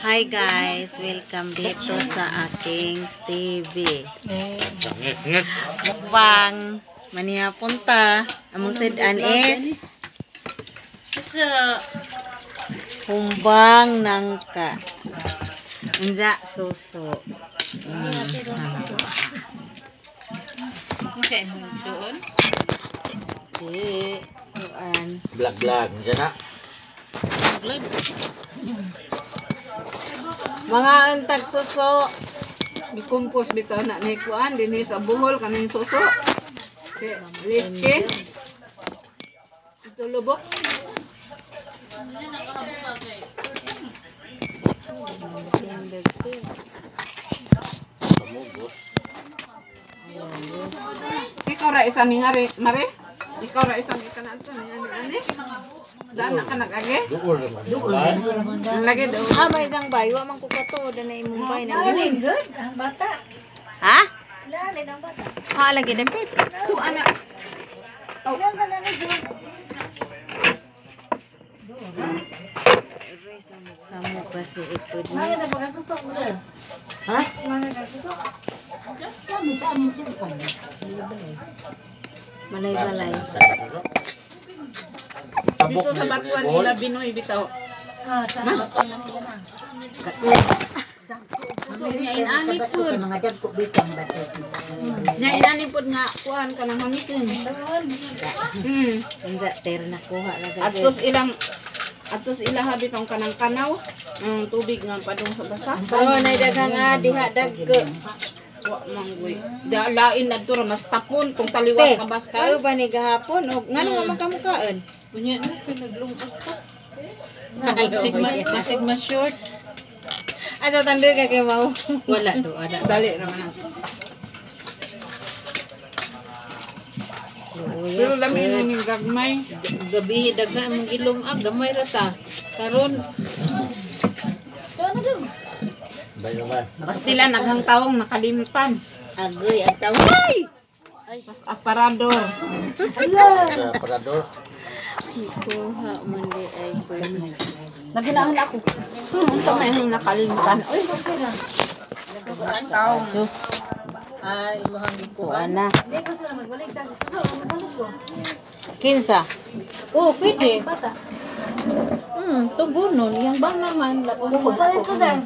Hi guys, welcome dito sa aking TV. Mukbang, maniha punta. Among sedan is Suso. Humbang nangka. Unja suso. Unsa imong suon? Di, kuan. Vlog vlog diyan na. Mga untag suso. Gikumpos bitaw na ni kuan dinhi sa Bohol kaning suso. Liskin. Ito lubok. Kamugos. Ikaw ra isa ni ngari, mare. Ikaw ra isa ni kanan to ni ani ani. Dana ka nag-age? Duol naman. Duol. Ang lagi daw. Ah, may isang bay. Wa man ko kato. Dana imong bay na. Good, ang bata. Ha? Lalim ang bata. Ha, lagi dampit. Tu anak. Ilan ka na ni Jun? Samo kasi ito. Mga na baka susok mo. Ha? Mga ka susok. Malay-balay. Dito sa batuan nila Binoy bitaw. Ah, sa batuan na nila na. Nya inani pud. Nya inani pud nga kuan kanang hamisin. Unja, ter nakuha na gajud. Atos ila bitong kanang kanaw ang tubig nga padung sa basa. Oh, nay daghang nga diha dagko. Wa manggoy. Da lain adto ra mas tapon kung Te, taliwas ka basta. kayo ba ni gahapon og ngano nga man kamukaon? Unya na kay naglungkot ko. Sigma, sigma short. Ato tanda ka kay mao. Wala do, wala. Dali ra man. Pero lami na ning gagmay. Gabi daghan mong ilong ah, gamay ra ta. Karon Bayo ba? Bastila naghang tawong nakalimtan. agoy ang taway. Pas aparador. Sa parador. Kuha man di ay pwede. Naginahan ako. Sa may nakalimtan. Uy, tawong. Ah, imong gikuan. Ana. Hindi ko sila magbalik sa susok. Magbalik ko. Kinsa? Oh, pwede. Bata. Tugunon yang ba naman lapon mo. Palit ko dahil.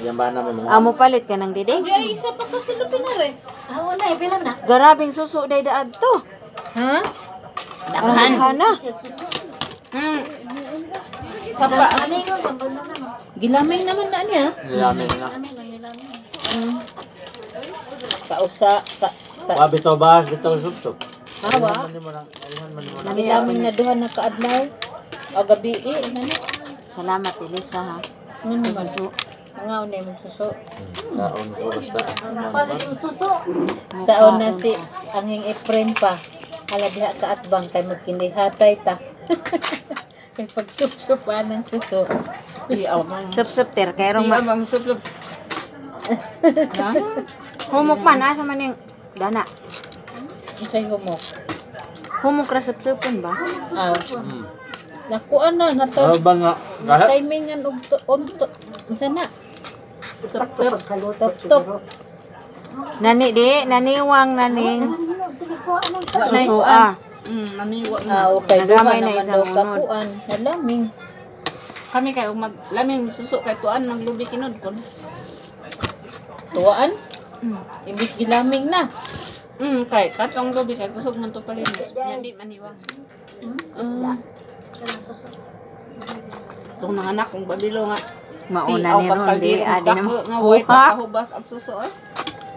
Yan ba naman mga? Amo palit ka ng diding? Ay, isa pa kasi lupinare. Ah, wala eh. Pila na. Garabing suso day daad to. Ha? Daghan na. Sapa. Gilamay naman na niya. Nilamin na. Kausa sa sa Wa bitaw ba? Bitaw sup-sup. Hawa. Alihan man nimo na. Alihan man nimo na. Gilamay na duha na kaadlaw. O gabi eh, ano? Salamat Elisa ha. Ano naman? Mga unay mong suso. Kaon ko basta. Palit yung susok. Sa una si anging Efrem pa. Hala diha ka atbang kay magkinihatay ta. Kay pagsupsupan ng suso. Iyaw man. Sup-sup ter kay rong Iyaw bang sup-sup. humok man asa man yung dana. Unsay humok? Humok ra sup-supon ba? Aw. Nakuan na nata Ano ba nga? Kahit timingan og to og to unsa na? Top top. Top. Nani di naniwang naning suso ah. Namiwa na. Ah, okay. Duha Nagamay na naman isang daw sa unod. kuan. Nalaming. Kami kay mag laming suso kay tuan naglubi kinod kon. Tuwaan? Imbis gilaming na. Kay katong lubi kay kusog man to palit. Yan di maniwang. Tong nanganak kong babilo nga. Mauna ni ron di adi na nga way kuha. pagkahubas ang suso eh.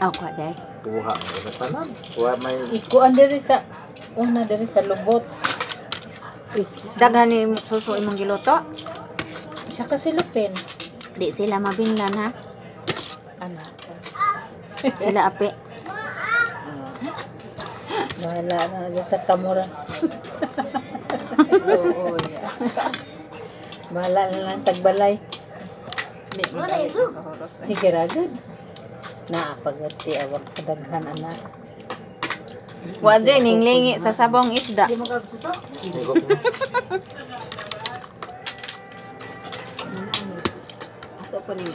Aw ko day. Kuha sa tanan. Kuha may Ikuan diri sa una diri sa lubot. Daghan ni suso imong giluto. Isa ka silupin. Di sila mabinlan ha. Ano? Sila api. Bahala na dyan sa kamura. Oo, yeah. Bahala na lang tagbalay. Wala iso. Sige ra gud. Na pagati awak kadaghan ana. Wa jay ning lingi sa sabong isda. Di mo ka susok. Igok mo. ko ning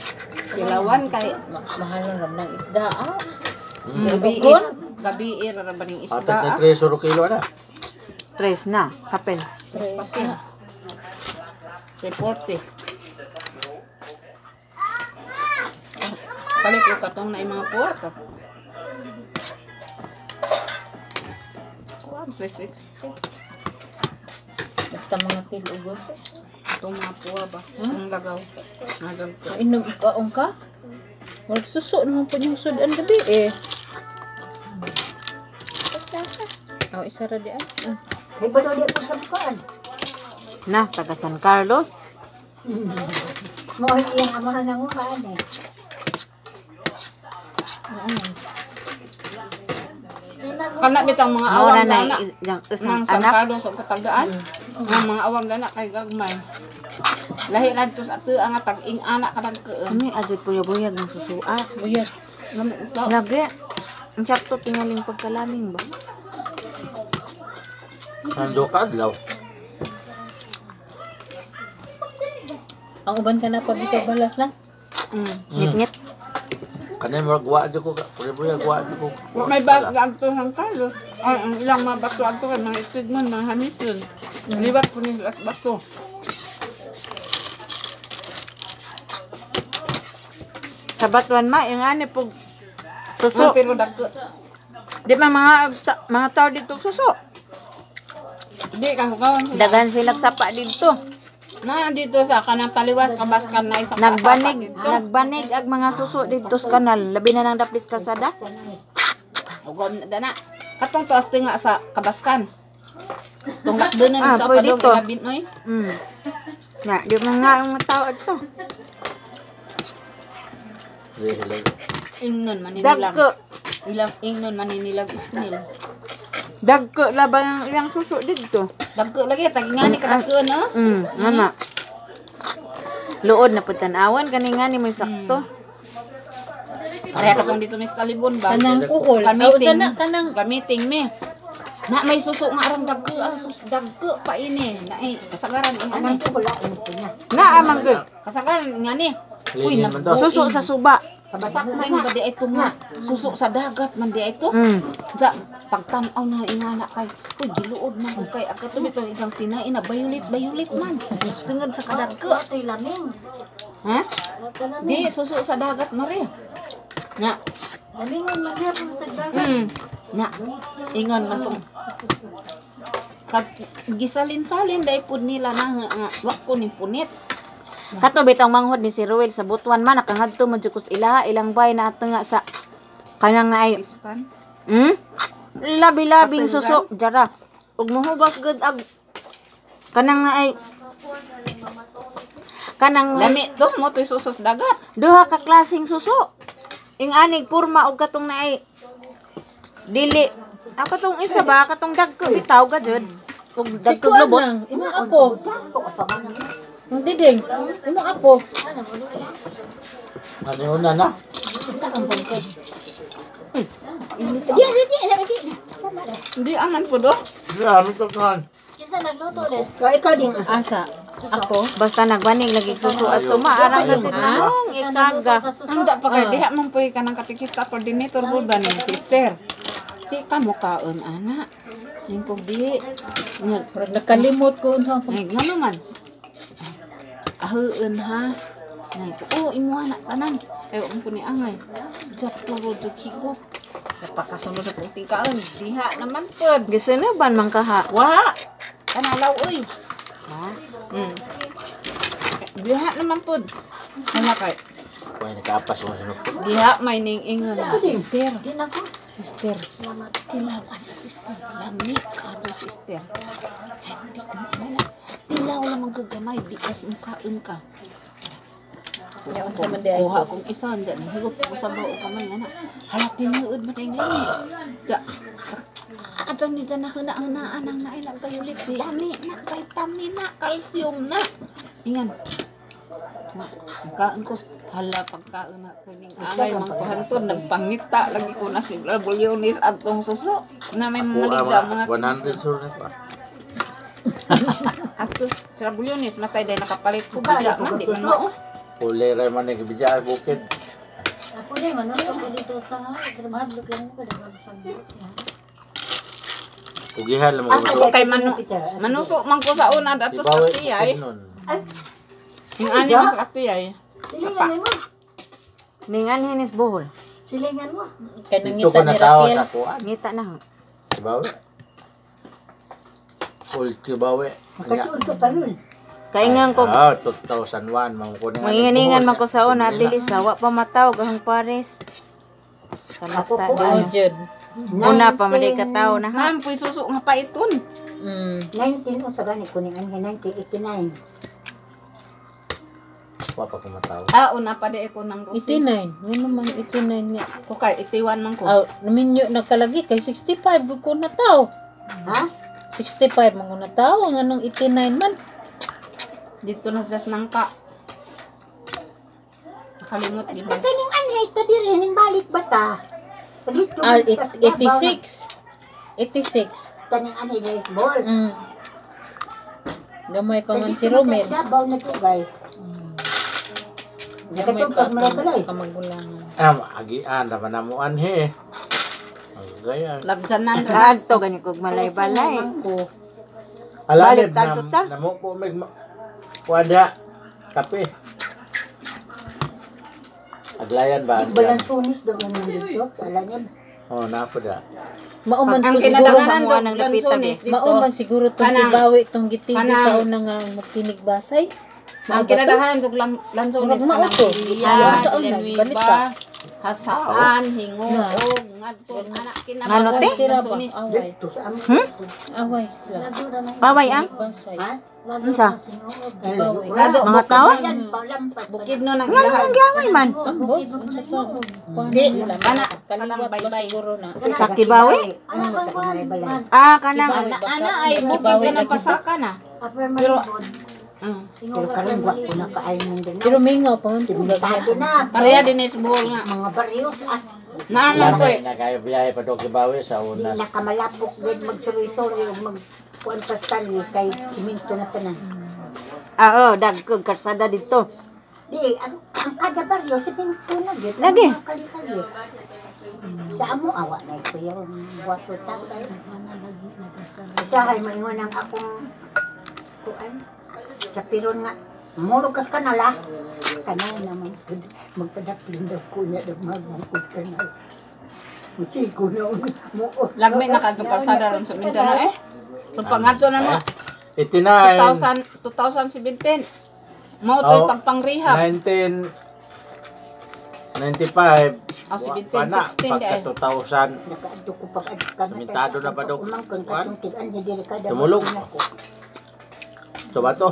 kilawan kay Mahal na ram ng isda ah. Gabi gabi ra ba ning isda. Atat na 3 suro kilo na. Tres na, kapel. Tres na. 340. Palit ko katong na yung mga puwat. Kuan 360. Basta mga tilugo. Itong mga puwa ba? Ang lagaw. Nagang ko. Inom kaong ka? Wag suso naman po niyong sudan gabi eh. Oh, isa ra di ah. Kay ba daw di ako sa bukaan? Na, taga San Carlos. Mo iyang amahan ng uhaan eh. Kana bitang mga awang Mora na dana. isang Nang San anak. Carlos og katagaan. Ang mga awang dana kay gagmay. Lahi ra dito sa ato ang tag-ing anak kadang keun. Kami ajud buyag-buyag ng susua. Buyag. Lagi. Ang sakto tingaling pagkalaming ba? Nando ka adlaw. Ang uban ka na pa bitaw balas na. Ngit-ngit. Kanay murag wa jud ko, buyag wa jud ko. Wa may bas adto San Carlos. Ay, ang ilang mga bato adto kay mga itig man, mga hamison. Liwat po ni las bato. Sa batuan ma, yung ani pug So, suso. pero dagko. Di ba mga tao dito suso? Di ka hugawan. Daghan silang sapa dito. Na dito sa kanang taliwas kabaskan na isang Nagbanig ag mga suso dito sa kanal. Labi na nang daplis kalsada. Ugom na dana. Katong tuas tinga sa kabaskan. Tung lakdonan Ah, dito pwede padong to. ilabin oy. Na, di man nga ang mga tao dito. Ingnon maninilag. Dagko, Ilang ingnon maninilag isnil. dagko laban ang ilang suso dito. Dagko lagi tagingani ka dagko no. Mama. Luod na pud tan-awan kani nga ni mo sakto. Kaya katong dito mis talibon ba? Kanang kuhol. Kamiting. Oh, na kanang gamiting mi. Na may suso nga aron dagko ah, sus dagko pa ini. Na eh, kasagaran ingani. Na amang gud. Kasagaran ingani. Uy, Lingin man daw. Suso sa suba. Kabasak man ba di ito nga. Suso sa dagat man di ito. Sa pagtan-aw na ingana kay uy giluod man ko kay agka to bitong isang tinain na violet violet man. Tungod sa kadagko. Ito'y laming. Ha? Di suso sa dagat mare. Na. Lamingon man gyapon sa dagat. Na. Ingon man tong kat gisalin-salin dai pud nila na nga wa ko ni punit. Kato bitang manghod ni si Ruel sa Butuan man nakangadto man jud kus ilaha ilang bay na ato nga sa kanang naay Ispan. Labi-labing suso jara. Ug mohugas gud ag kanang naay kanang Lami to mo to'y suso sa dagat. duha ka klaseng suso. Ing anig porma og katong naay dili ako tong isa ba katong dagko bitaw ga jud ug dagko kuan lubot. lang, imong apo. Ang diding, imong apo. Ano una na? Hindi aman po do. Di amin to kan. Kinsa nagluto les? Asa? Ako? Basta nagbanig lagi suso ato maarang gud nang ikaga. Sa suso. Anda pa kay diha man po ka ng katikista coordinator po ba ni sister. Di ka mo kaon ana. Ning ko di. Nya Murag nakalimot ko unsa ko. ay ngano man. Ahuon ha. Nay ko oh imo ana tanan. Ay ko ni angay. Jat turo do kiko. Napakasunod sa puting kaon. Diha naman pod. Gisunuban man kaha. Wa. Kanalaw oy. Ha? Diha naman pod. Ano kay? Kuya nakaapas mo sa nukod. Diha may ning ingon na sister. Di na ko. Sister. Tilaw ana sister. Lami kado sister. Ay, di ka wala. Tilaw lamang gagamay di kas mukaon ka. Nya unsa man di ay. Kuha kong isa hindi na higop ko sa bao kamay ana. Hala tinuod man ang lami. Sa ato ni na huna huna anang naila violet lami na vitamin na calcium na. Ingan. Kaon ko hala pagkaon na kining angay mangkuhanton nagpangita lagi ko na si Bulyonis atong suso na may maliga Kuha mga mga 100 sur na pa. ato sa Bulyonis matay day nakapalit ko bigla man di man mao. Puli ra man ni bidya bukid. Ako din manuto ko dito sa mahadlok lang ko dagang sagbot. Kugihan lang mo. Ako kay manuso man ko sa una ato sa atiyay. Yung ani mas atiyay. Silingan mo. Ningan hinis buhol. Silingan mo. Kay Dito ko nangita ni natawa Raquel. sa kuan. Ngita na. Kibawe. Old Kibawe. Makatuod ka pa ron. Kaingan ko Ah, 2001 man ko na. manginganingan man ko sa una dili sa wa pa mataw gahong pares. Ako Kalata po, Oh, di. jud. Una pa man ka tao na ha. Ma'am, puy suso nga paiton. 19 unsa gani ko ni anhi 1989. Wa pa ko mataw. Ah, una pa di ko nang rusi. 89. Ngano man 89 nga. Ko kay 81 man ko. Aw, naminyo nagkalagi kay 65 gud ko na tao. Ha? 65 man ko na tao nganong 89 man. Dito na sa nangka. Nakalimot di ba? Kaning anhi ta diri ning balik ba ta? Dito Ah, man ta sa Davao na 86. 86. Kaning anhi baseball. Gamay pa man Dito si man ta Romel. sa Davao na tugay. Gamay Nakatug pa kag mga balay. kamagulangan. Ah, agian ra man namo anhi. Gaya. Labsanan ra. Kaadto gani kog malay-balay. Ko. Alalib Balik tagto ta. na namo ko mig kuan diha. Kape. Aglayan ba? Balansunis daw man dito sa alanib. Oh, na po da. Mauman Ang ko siguro kinadaghanan sa do ng lapitan, lansones dito. Mauman siguro tong Kanang- kibawi tong gitibi kanang- sa una nga magtinig basay. Ang kinadaghanan do lansones Murag mao to. Iya, Sa una, Villanueva, balik pa. Hasaan, Hinguog, ngadto anak Ngano, te? Sira ba? lansones. Away. Dito sa amo. Away sila. Paway ang Basay. Ha? unsa? Mga Mga tao? Bukid no nang Ngano man giaway man? Ambo. Di, kana kanang Kaliwat ba baybay. siguro na. Sa Kibawi? Ah, kanang Ana ana ay bukid ka ng pasaka na. Pero Pero Pero karon wa ko na kaayo Mindanao. Pero mingaw pa man tugag. Simentado na. Pareha din is buhol nga. Mga baryo as Naaman ko eh. Lami na kayo biyahe pa do Kibawe sa di una. na kamalapok gid magsuroy-suroy ug mag kuan pa Stanley kay simento na tanan. Ah, oh, dagkog karsada dito. Di ang kada baryo simento na gid. Lagi. Ang mga Kali-kali. Sa amo awa na ito yung wato ta kay. Usahay moingon ang akong kuan sa piron nga murog kas kanal ah. Kanal naman magpadaplin daw ko niya daw magmungkod kanal. Musigo na mo. Lagmi na kadto karsada ron sa Mindanao eh. Kung pangadto na mo 89. 2000 2017. Mao to'y Oh. pagpang-rehab. 1995. Oh, 17, Wa na, 16 pagka eh. 2000. Nakaadto ko pag adto Simentado na ba daw? Umangkon katong tig-an dili kada. Tumulog. So ba to?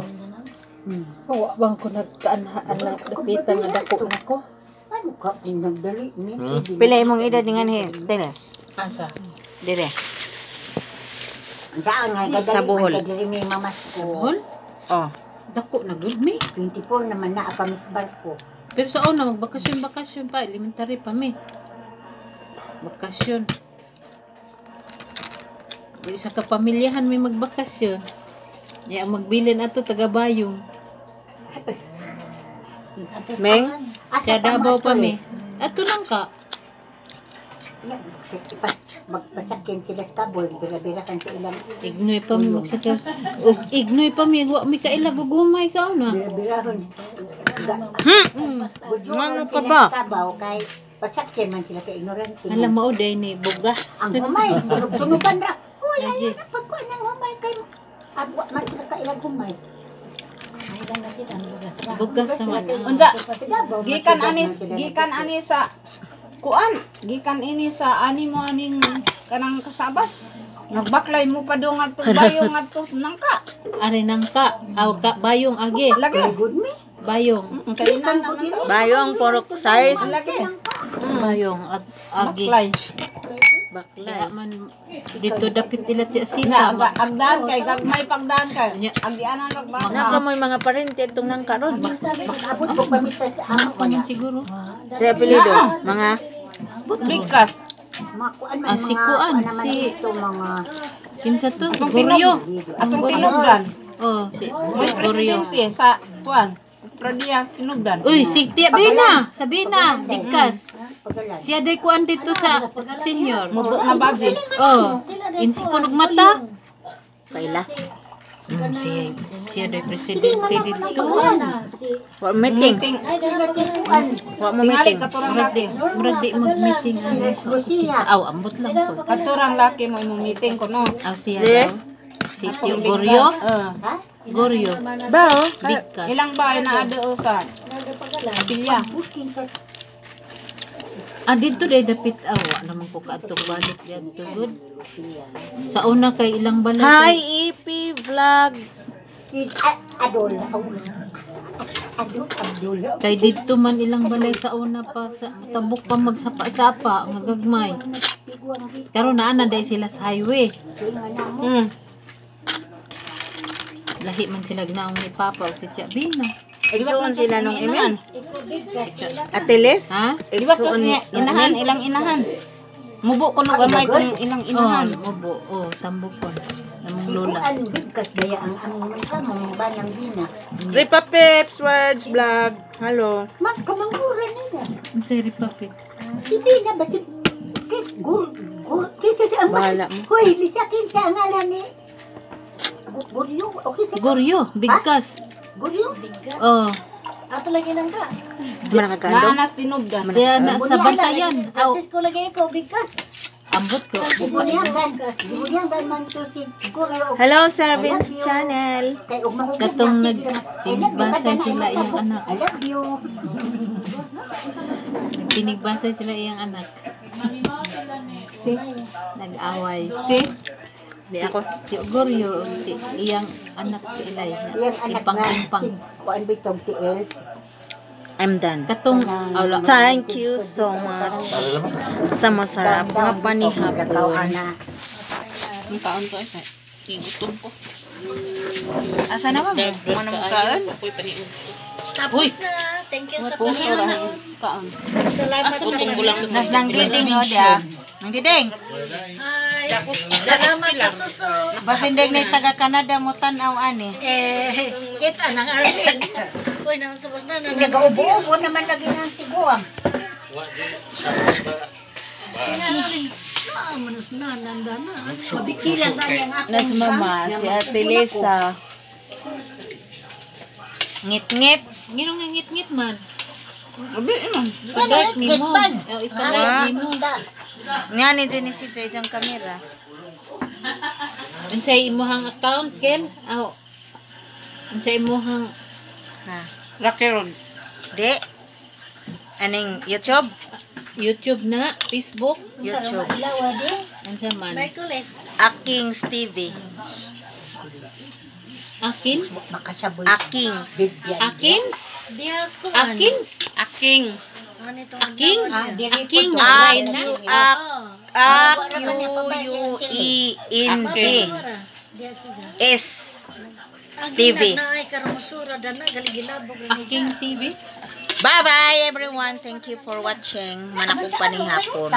Wa bang ko nagkaanhaan na dapitan nga dako nako. Ano ka nagdali ni? Pila imong edad ni nganhi, Teles? Asa? Dire. Saan nga gadali Sa Bohol. man kay diri may mamas ko. Hol? Oh. Dako na gud mi. 24 naman na apa mis barko. Pero sa una magbakasyon bakasyon pa elementary pa mi. Bakasyon. Isa ka pamilyahan may magbakasyon. Ya magbilin ato taga Bayong. Meng, Asa Sa Davao pa eh? mi. Ato lang ka. Magpasakin sila sa kaboy, bira-bira kan sa ilang Ignoy pa mi magsakyaw. Og ignoy pa mi wa mi kailag og humay sa una. bira-birahon. Ngano ka ba? Kabaw kay pasakyan man sila kay ignorante. Hala mao day ni bugas. Ang humay, tunog-tunugan ra. Uy, Lagi. ay na pagkuan ang humay kay agwa man sila kailag humay. Bugas naman. Unsa? Sa Davao, man Gikan sila- ani man sila gikan ani sa kuan, gikan ini sa ani mo aning kanang kasabas. Nagbaklay mo pa do ngadto bayo ngadto nangka. Ari nangka, aw ka bayong agi. Lagi. Good me. Bayong, Kay na naman sa bayong porok size. lagi. Bayong ag, agi. Baklay. Baklay. Man dito dapit ila ti Na sila. agdaan kay gagmay pagdaan kay. Nya. Agdianan magbaka. Naka mo'y mga parente itong nang karon. Abot ko pamista sa amo ko Man na. siguro. Sa apelyido, mga Bigkas. Mga kuan man Ah, si mga kuan, kuan naman dito mga Kinsa to? Atong Goryo. Atong tinugdan. Oh, si May Goryo. presidente sa kuan. Pradia, Tinugdan. Uy, si Tia Bina, Sabina, bigkas. Pagalan. Siya day kuan dito sa senior. Mubo nga bagis. Oh, insi ko mata. Kaila. Siya, siya day presidente dito. Wa meeting. Sila si Kuan. Wa mo meeting. Katurang laki. Murag di mag-meeting ang Lucia. Aw, ambot lang ko. Katurang laki mo imong meeting ko no. Aw siya daw. Si Tio Goryo. Ha? Goryo. Ba oh. Bigkas. Ilang bahay na ado sa Pilya. Bukin sa Ah, dito day dapit aw. Wa naman ko kaadtong balik dito good. Sa una kay ilang balay. Hi EP Vlog. si Adol. Adol Abdul. Kay dito man ilang balay sa una pa sa tabok pa magsapa-sapa nga gagmay. Karon naa na day sila sa highway. Lahi man sila gnaong ni Papa o si Tia Bina. Igsuon sila nung email. Ateles? Ha? Igsuon ni Inahan, ilang inahan. Mubo ko no gamay kung ilang Inahan. inahan. Oh, obo, oh, tambukon. Namong Si lola. Kuan bigkas daya ang among sa mong banang bina. Ripa Pips Words Vlog. Hello. Mag kamangura nila. Ang seri papi. Si Bina ba si Kit gur gur kinsa si ang Bahala mo. Hoy, Lisa kinsa ang ngalan ni Guryo. Okay sa Goryo, bigkas. Guryo. Oh, Ato lagi nang ka. Manakakando. Naanas Tinugdan. kaya na sa bantayan. Aw, Francisco lagi ko bigkas. ambot ko. Gibunyagan. Gibunyagan man to si Guryo. Hello, Servin's Channel. Kay ug mahugod Katong na, sige lang. I love you, nagtinigbasay kada na sila imong iyang tabok. anak. I love you. Tinigbasay sila iyang anak. Nag-away. Si Di ako. Si Goryo, si iyang anak si Ilay. nga Iyang anak na Impang-impang. kuan bitong tiil. I'm done. Katong, awla. Thank you so much sa masarap nga panihapon. Ang taon to ay. Igutom ko. Asa na ba mo? Manong kaon? Tapos na. Thank you sa panihapon. Kaon. Salamat sa panihapon. Nas nang diding o dia. Nang diding. Hi. Salamat sa suso. Basindeng na taga Canada mo tan-aw ani. Eh, kita nang Arlene. Uy, naman sa basta na. Nagaubo-ubo naman lagi ng tiguang. Manos na, nanda na. Mabikilan ba niyang akong Nas mama si Ate Lisa. Ngit-ngit. Nginong nga ngit-ngit man. Abi man. Ipa-like ni mo. Oh, ipa-like ni mo. Nga ni din si Jay jang kamera. Unsay imuhang account, Ken? Aw. Unsay imuhang Ha. Laki ron. Di. Aning YouTube? YouTube na, Facebook, YouTube. Adlaw di. unsa man? Merkules. Akings TV. Akins? Makasaboy. Akings. Bigyan. Akins? Dihas ko. Akins? Aking. Ano ito? Aking? Ah, diri po Aking to. ay na. A Q U E N G S TV. Na ay karumusura dana galigilabog Aking TV? Bye-bye everyone. Thank you for watching. Manakong panihapon.